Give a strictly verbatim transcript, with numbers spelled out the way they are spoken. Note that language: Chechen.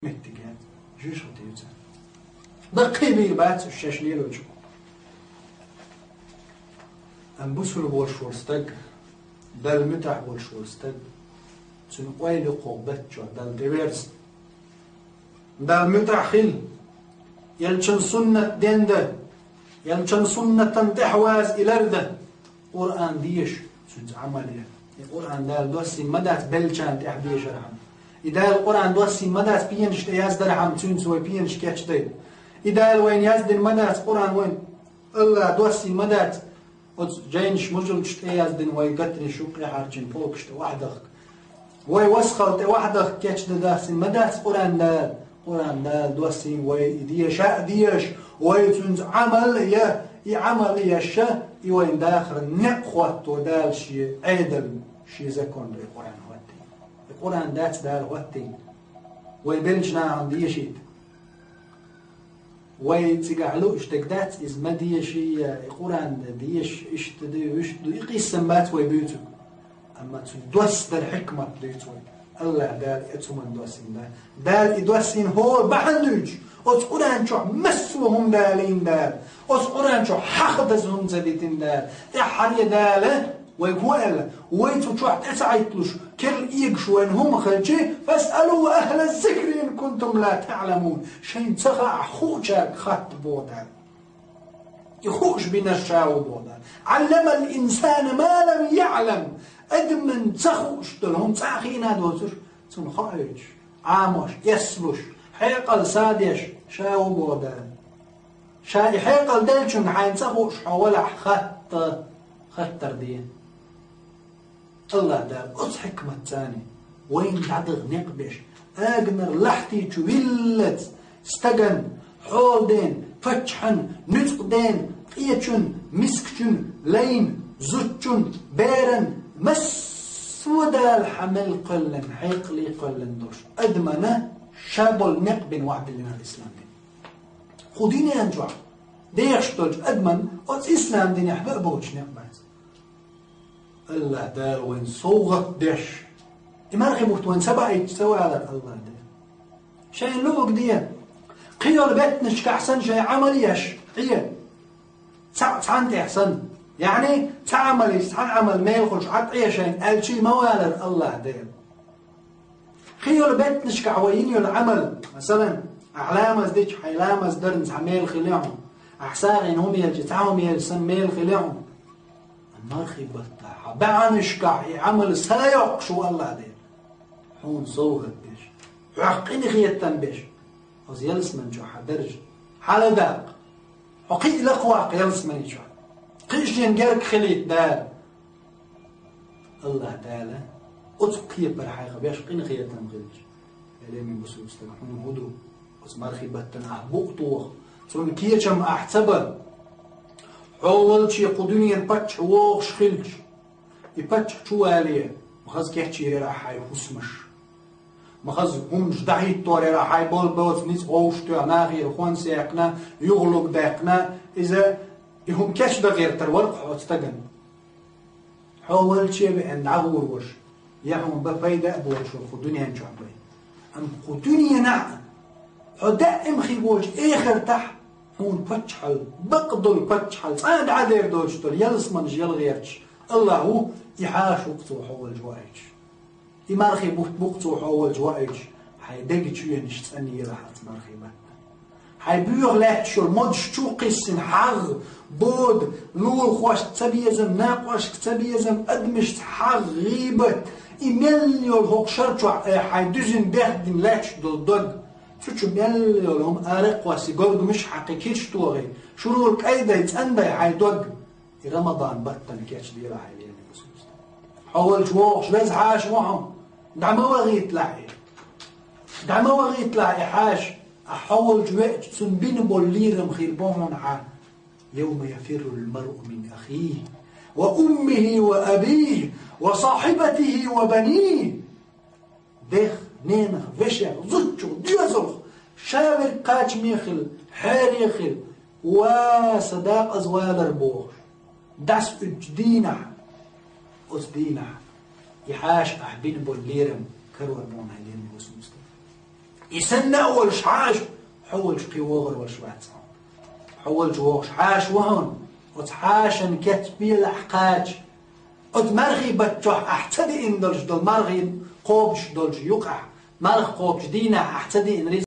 меттиг яц, жуьшхати ю царна. Баккхий бийр бац уьш шаьш лелочу. Амма бусулба волуш волу стаг, Далла муьтӀахь волуш волу стаг, цуьнан ойла ю кху беттачохь Далла тӀеверза. Далла муьтӀахь хила, Элчан суннат денда, Элчан суннатан тӀаьхьаваза и ларда. Къуръан деша, цуьнца Ӏамал ян. И Къуръан Дала доссийна ма дац беллачарна тӀехь дешархьама. И Дала Къуръан доссийна ма дац пенаш тӀе яздархьама, цуьнца вай пенаш кечдайта. И Дала вайна яздина ма дац Къуръан вайн, АллахӀа доссийна ма дац оцу жайнаш мужаллаш тӀе яздина вай гатанаш юккъе хьарчийна полкаш тӀе охьадахка. Вай васхалла тӀе охьадахка кечдан дассийна ма дац Къуръан Дала. Къуръан Дала доссийна вай и деша а дезаш, вай цуьнца Ӏамал а ян, и Ӏамал а еш, и вайн дахаран некъ хӀотто Дала Шен Ӏедална, Шен законна и Къуръан хӀоттийна. И Къуръан дац Дала хӀоттийна. Вай беллачу нахана дешийта. Вай цигахь лууш дерг дац, иза ма деший, и Къуръан деша, иштта ду, вуьшта ду, и къийсам бац вай буьйцург. Амма цу доссадар хьикмат дуьйцу вай. АллахӀа Дала и цу хӀуманна доссийна Дала. Дала и доссийна хӀора бахьана дуьйцуш, оцу Къуръан чохь массо а хӀума далийна Дала. Оцу Къуръан чохь хьахдаза хӀума ца дитина Дала. ТӀаьххьара Дала вайга хӀун аьлла? Вай цу чохь тӀе ца Ӏитталуш, керла эгаш вайна хӀума хилча, «Фасъалу ахӀла зикри ин кунтум ла таӀламун». Шайна ца хаахь хуучаьрга хатта боху Дала. И хууш бинарг ша ву боху Дала. «Ӏалламал инсана ма лам яӀлам». Адамна ца хууш долу хӀума цкъа а хиъна доцуш, цунна хоуьйтуш, Ӏамош, эслуш, хьекъал садеш ша ву боху Дала. Ша и хьекъал деллачуьнга хьайна ца хууш хьо валахь хатта, хаттар де. АллахӀа Дала оцу хьикматца вайна дӀадаха некъ беш, аганара лахьти чу виллалц, стагана, хьоладена, паччахьана, нуьцкъадена, къечунна, мискачунна, лайна, зудчунна, берана, массо а Дала хьан мел кхоьллина, хьекъале кхоьллина долуш адамана ша болу некъ бина охьабиллина ислам дин. Кху дуьнен чохь дехаш долчу адаман оцу ислам динехь бан а боцуш некъ бац. АллахӀа Дала вайн совгӀат деш, и мархи бутт вайн ца баийтча ца валар АллахӀа Дала. Шайн луъург де, кхин йолу беттанашкахь санна шайн Ӏамал еш, Ӏе. Цхьаъ цхьаьна тӀехь санна. Яъни, цхьа Ӏамал йича, цхьана Ӏамал мел хуьлуш Ӏад Ӏе шайна аьлчий ма валар АллахӀа Дала. Кхин йолу беттанашкахь вай йина йолу Ӏамал, масалан, ахь ламаз дича, хьайн ламаз дарна цхьа мел хили хьуна, ахь сагӀина хӀума елча, цхьа хӀума елча санна мел хили хьуна. Амма мархи баттахь хьан баьӀанашкахь и Ӏамал са йоккхуш ву АллахӀа Дала. Хьуна совгӀат деш, хьох къинхетам беш, оцу ялсамани чохь хьан даржа хьаладаккха. Хьо кхин а лакхаваккха ялсамани чохь. Кхин а шен герга хилийта Дала. АллахӀа Дала оцу кхепара хьайх беш къинхетам хилча, элемийн бусулба стаг, хьуна хӀун ду? Оцу мархи баттана ахь букъ тоха, цунна кечам ахь ца бан, хьо волче кху дуьненан паччахь вогӀуш хилча, и паччахь чу вале, ма хаза кечйийр яра ахь хьайн хӀусамаш. Ма хаза хӀуманаш дӀахӀиттор яра ахь хьайн болу боцу ницкъ вовшахтоьхна, нахера хӀонс яьккхина, юхалург даьккхина, иза и хӀума кечдан гӀертар вара-кх хьо оцу стагана. Хьо волче веана дӀагӀур ваш, я хьуна бан пайда а боцуш вара кху дуьнен чохь бен. Амма кху дуьненахь а, хьо даима хир волчу эхартахь, хьуна паччахьалла, бакъдолу паччахьалла, цкъа а дӀадер доцуш долу ялсаманаш яла гӀерташ, АллахӀ ву, и хьаша ву-кх цо хьо волчу ваийтуш. И мархи бутт бу-кх цо хьо волчу ваийтуш, хьайн дега чоьнаш цӀанъелахь оцу мархи баттана. Хьайн боьха лаьтташ йолу модаш чу кхиссина хьагӀ, бода, лулахошца цабезам, накъошка цабезам, адамашца хьагӀ, гӀийбат, и мел йолу хӀокху шар чохь айхьа хьайн дуьзина бехдина лаьтташ долу дог. Цу чу мел йолу хӀума ара а кхоссий, горгамаш а хьаькхий, кирш а тохий, шурула кӀайдай, цӀандай хьайн дог. И Рамадан баттана кечделахь, элемийн бусулба стаг. Хьо волчу вогӀуш веза хьаша ву хьуна. ДӀа ма вахийталахь и. ДӀа ма вахийталахь и хьаша. Ахь хьо волчу веача, цунна бина болу лерам хир бу хьуна хьан. «Явма яфиррул маръу мин ахихи, ва уммихи, ва абихи, ва сахьибатихи, ва банихи». Дех, ненах, вешех, зудчух, доьзалх, ша верг кхачаме хила, хьере хила, ва сан дакъаза валар бохуш, дӀасауьдучу дийнахь, оцу дийнахь, и хьаша ахь бина болу лерам карор бу хьуна, хьайн динан бусулба стаг. И санна а волуш хьан аша, хьо волчу кхин вогӀур волуш вац хьуна. Хьо волчу вогӀуш хьаша ву хьуна, оцу хьашан кеца белахь кхача. Оцу мархий баттахь ахь ца диъна долуш долу мархий кхобуш долчу юкъахь, марха кхобучу дийнахь ахь ца диъна ризкъ